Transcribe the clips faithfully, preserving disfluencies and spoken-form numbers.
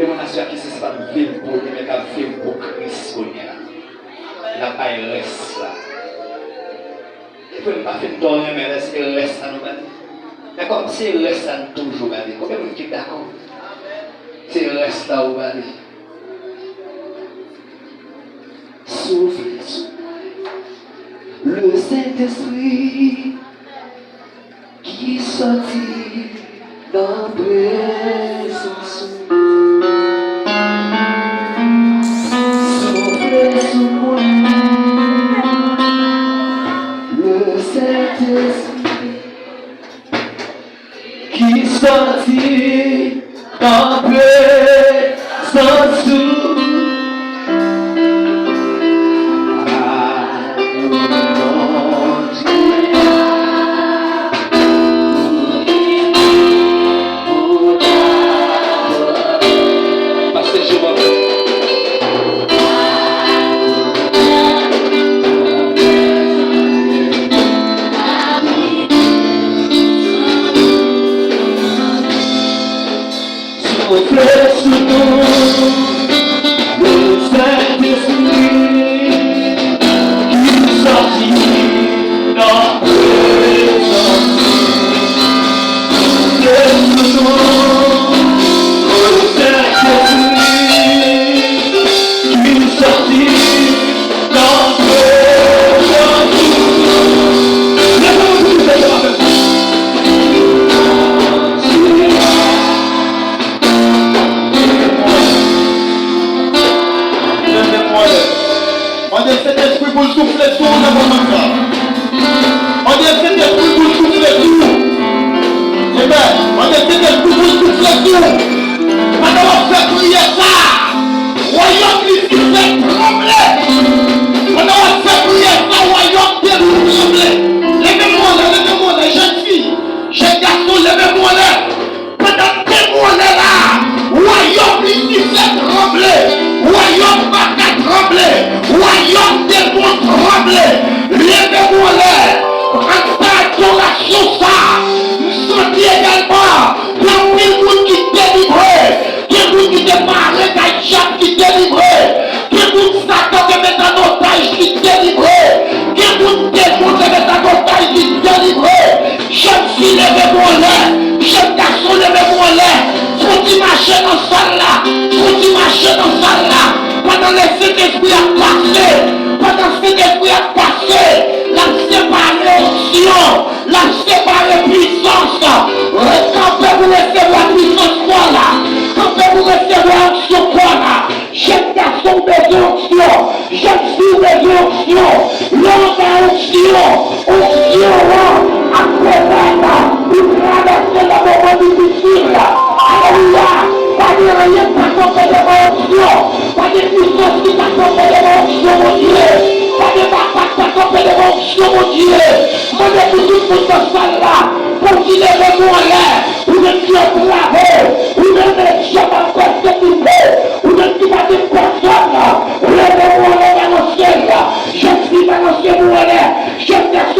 Yon nasyon ki sispann viv pou li, men k ap viv pou Kris kounye a. N ap bay rès la. E pou n pa fin twò renmen l, èske rès la nou ba li? Men kòm se rès la n toujou ba li, konbyen moun ki dakò? Se rès la ou ba li. Soufle sou mwen, le Sentespri ki sòti nan prezans ou. Soufle sou mwen, le Sentespri ki sòti nan prezans ou. Pase Jewova. Soufle sou nou, le Sentespri ki sòti nan prezans ou. Soufle sou nou, le Sentespri ki sòti nan prezans ou. Leve men pou nou, Jewova. Leve men pou nou. Mande Sentespri pou l soufle sou ou nan moman sa. Mande Sentespri pou l soufle sou ou. Amen. Mande Sentespri pou l soufle sou ou. Pandan w ap fè priyè sa a, wayòm Lisifè tranble. Pandan w ap fè priyè sa a, wayòm demon tranble. Leve men w anlè, leve men w anlè, jèn fi, jèn gason, leve men w anlè. Pandan demon anlè la, wayòm Lisifè tranble, wayòm baka tranble, wayòm demon tranble. Leve men w anlè, grasa adorasyon sa, m santi egalman gen anpil moun ki delivre, gen moun ki te mare kay dyab ki delivre, gen moun Satan te met an otaj ki delivre, gen moun demon te met an otaj ki delivre. Jèn fi, leve men w anlè. Jèn gason, leve men w anlè. Fè yon ti mache nan sal la. Fè yon ti mache nan sal la. Pandan Lesentespri ap pase, pandan Sentespri ap pase, l ap separe onksyon, l ap separe pwisans. Kanpe pou resevwa pwisans fò la. Kanpe pou resevwa onksyon fò la. Jèn gason, ou bezwen onksyon. Jèn fi, ou bezwen onksyon. Lè w gen onksyon, onksyon an ap pèmèt ou travèse nan moman difisil. Alelouya! Pa gen anyen k ka kanpe devan onksyon. Pa gen pwisans ki ka kanpe devan onksyon Bondye. Pa gen baka k ka kanpe devan onksyon Bondye. Mande pou tout moun nan sal la, pou w di leve men w anlè. Ou menm ki antrave, ou menm ki ap pèsekite, ou menm ki pa gen pèsòn, leve men w anlè, balanse l. Jèn fi, balanse men w anlè. Jèn gason,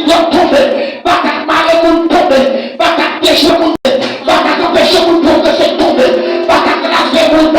Dwòg tonbe, pa ka mare moun tonbe, pa ka dechwe moun tonbe, pa ka anpeche moun pwogrese tonbe, pa ka kraze moun.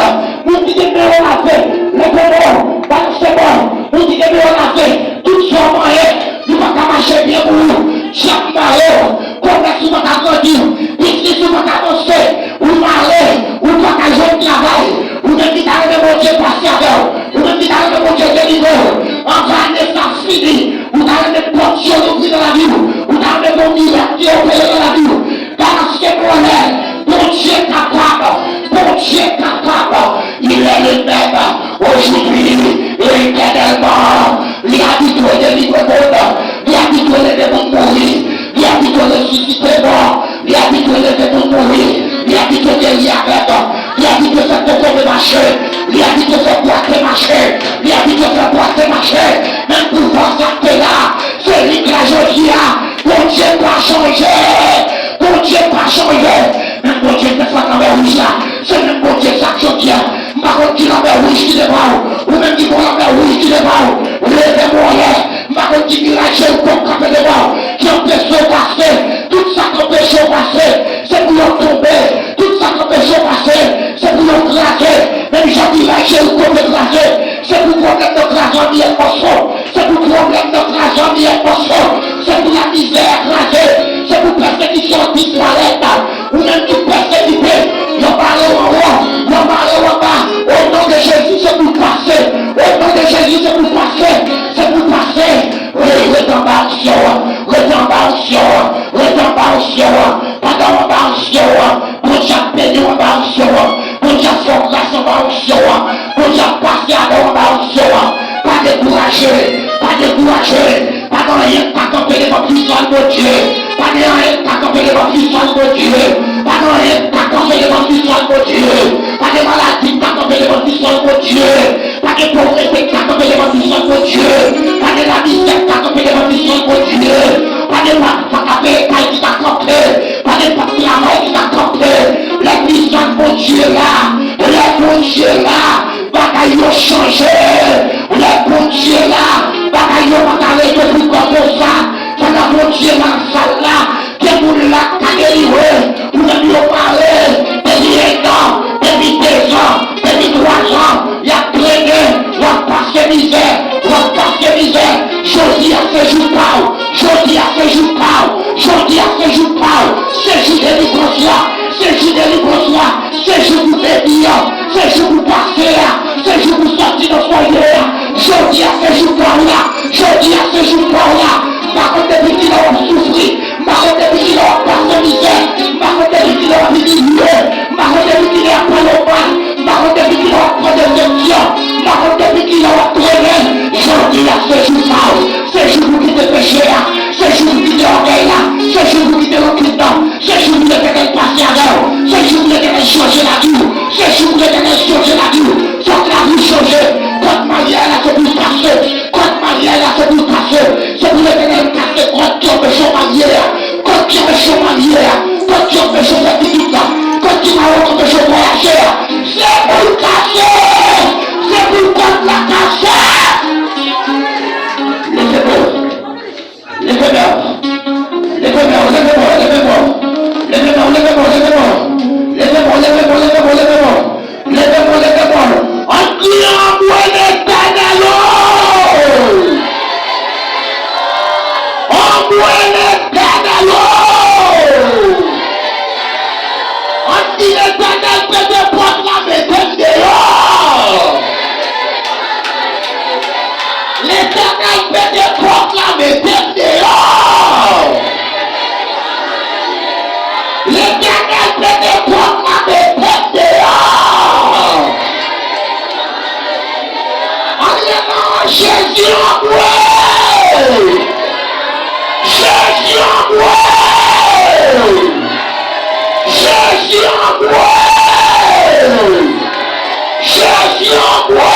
Moun ki gen men yo lave, leve men w, balanse men w. Moun ki gen men yo lave, tout sa w manyen, li pa ka mache byen pou ou. Dyab mare w, komès ou pa ka grandi, biznis ou pa ka vanse, ou mare, ou pa ka jwenn travay. Ou menm ki ta renmen Bondye pase avè w, ou menm ki ta renmen Bondye delivre w, anvan ane sa fini, ou ta renmen pòt yo louvri nan lavi w, ou ta renmen gon mirak ki opere nan lavi w. Balanse men w anlè, Bondye kapab, Bondye kapab, il est le même aujourd'hui et éternellement. Li abitye delivre moun, li abitye leve moun mouri, li abitye resisite mò, li abitye leve moun mouri, li abitye geri avèg, li abitye fè kokobe mache, li abitye fè bwate mache, li abitye fè bwate mache. Menm pouvwa sa k te la, se li k la jodi a. Bondye pa chanje. Bondye pa chanje. Menm Bondye k te fè lanmè wouj la, se menm Bondye sa k jodi a. M pa konn ki lanmè wouj ki devan w. Ou menm ki gon lanmè wouj ki devan w, leve men w anlè. M pa konn ki miray Jeriko k kanpe devan w, ki anpeche w pase. Tout sa k anpeche w pase, se pou yo tonbe. Tout sa k anpeche w pase, se pou yo kraze. Menm jan miray Jeriko te kraze, se pou pwoblèm nan kraze an miyèt mòso. Se pou pwoblèm nan kraze an miyèt mòso. Se pou lamizè a kraze. Se pou pèsekisyon an disparèt. Ou menm ki pèsekite, yo bare w anwo, yo bare w anba. O non de Jezi, se pou w pase. O non de Jezi, se pou w pase. Se pou w pase. Wi, rete anba onksyon an. Rete anba onksyon an. Rete anba onksyon an. Pandan w anba onksyon an, Bondye ap beni w anba onksyon an. Bondye ap fè w gras anba onksyon an. Bondye ap pase avè w anba onksyon an. Pa dekouraje. Pa dekouraje. Pa gen anyen k ka kanpe devan pisans Bondye. Pa gen anyen k ka kanpe devan pisans Bondye. Pa gen anyen k ka kanpe devan pisans Bondye. Pa gen maladi k ka kanpe devan pisans Bondye. Pa gen povrete k ka kanpe devan pisans Bondye. Pa gen lamizè k ka kanpe devan pisans Bondye. Pa gen pa, pa ka peye kay ki ka kanpe. Pa gen pa travay ki ka kanpe. Lè pisans Bondye la, lè Bondye la, bagay yo chanje. Lè Bondye la, bagay yo pa ka rete pou kò konsa. Pandan Bondye nan sal la, gen moun la k ka delivre. Ou menm yo pare depi ennan, depi dezan, depi twazan, y ap trennen, w ap pase mizè, w ap pase mizè. Jodi a se jou pa w, jodi a se jou pa w, jodi a se jou pa w. Se jou delivrans la, se jou delivrans la. Se jou pou beni an, se jou pou pase a, se jou pou sòti nan fwaye a. Jodi a se jou pa w la, jodi a se jou pa w la. M pa konn depi kilè w ap soufri, m pa konn depi kilè w ap pase mizè, m pa konn depi kilè w ap imilye, m pa konn depi kilè y ap pale w mal, m pa konn depi kilè w ap pran desepsyon, m pa konn depi kilè w ap trennen. Jodi a se jou pa w, se jou pou kite peche a, se jou pou kite ògèy la, se jou pou kite rankit nan. Se jou pou Letènèl pase avè w. Se jou pou Letènèl chanje lavi w. Se jou pou Letènèl chanje lavi w. Fòk lavi w chanje. Kòd maryaj la se pou l kase. Kòd maryaj la se pou l kase. Se pou Letènèl kase kòd ki anpeche w marye a. Kòd ki anpeche w marye a. Kòd ki anpeche w fè pitit la. Kòd ki anpeche w vwayaje a. Se pou l kase. Se pou kòd la kase. Leve men w. Leve men w. Leve men w, leve men w, leve men w. Leve men w, leve men w, leve men w. Leve men w, leve men w, leve men w, leve men w. Leve men w, leve men w. Ann kriye anmwe Letènèl o! Anmwe Letènèl o! Ann di Letènèl pete pòt la, mete m deyò! Letènèl pete pòt la, mete m deyò! Letènèl pete pòt la, mete m deyò! Alelouya, Jezi anmwe! Jezi anmwe! Jezi anmwe! Jezi anmwe!